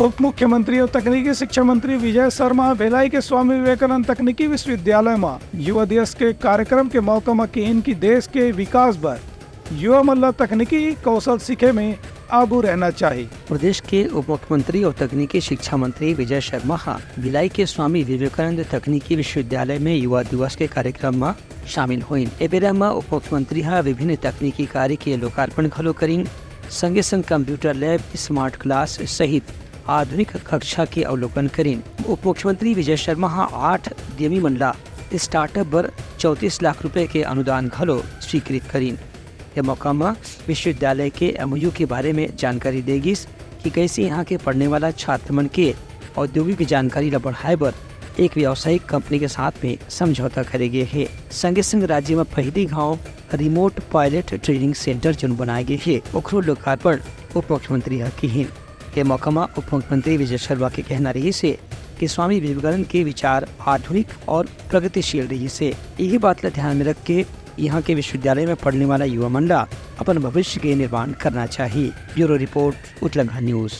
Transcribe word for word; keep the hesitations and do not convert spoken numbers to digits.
उप मुख्यमंत्री अउ तकनीकी शिक्षा मंत्री विजय शर्मा ह भिलाई के स्वामी विवेकानंद तकनीकी विश्वविद्यालय म युवा दिवस के कार्यक्रम के मौका म किहिन कि देश के विकास बर युवा मन ल तकनीकी कौशल सीखे में आगू रहना चाही। प्रदेश के उप मुख्यमंत्री अउ तकनीकी शिक्षा मंत्री विजय शर्मा ह भिलाई के स्वामी विवेकानंद तकनीकी विश्वविद्यालय में युवा दिवस के कार्यक्रम म शामिल होइन। ए बेरा म उप मुख्यमंत्री ह विभिन्न तकनीकी कार्य के लोकार्पण घलो करिन। संगे संग कंप्यूटर लैब, स्मार्ट क्लास सहित आधुनिक कक्षा के अवलोकन करिन। उप मुख्यमंत्री विजय शर्मा ह आठ उद्यमी मन ला स्टार्टअप बर चौंतीस लाख रुपए के अनुदान घलो स्वीकृत करिन। ये मौका म विश्वविद्यालय के एमओयू के बारे में जानकारी दे गिस कि कैसे यहाँ के पढ़ने वाला छात्र मन के औद्योगिक जानकारी ला बढ़ाए बर एक व्यावसायिक कंपनी के साथ में समझौता करे गे हे। संगे संग राज्य म पहिली घाव रिमोट पायलट ट्रेनिंग सेंटर जोन बनाए गे हे, ओखरो लोकार्पण उप मुख्यमंत्री ह किहिन। ये मौका म उप मुख्यमंत्री विजय शर्मा के कहना रहिस हे कि स्वामी विवेकानंद के विचार आधुनिक और प्रगतिशील रहिस हे। यही बात ला ध्यान में रख के यहाँ के विश्वविद्यालय में पढ़ने वाला युवा मन ला अपन भविष्य के निर्माण करना चाहिए। ब्यूरो रिपोर्ट, उतलंघा न्यूज।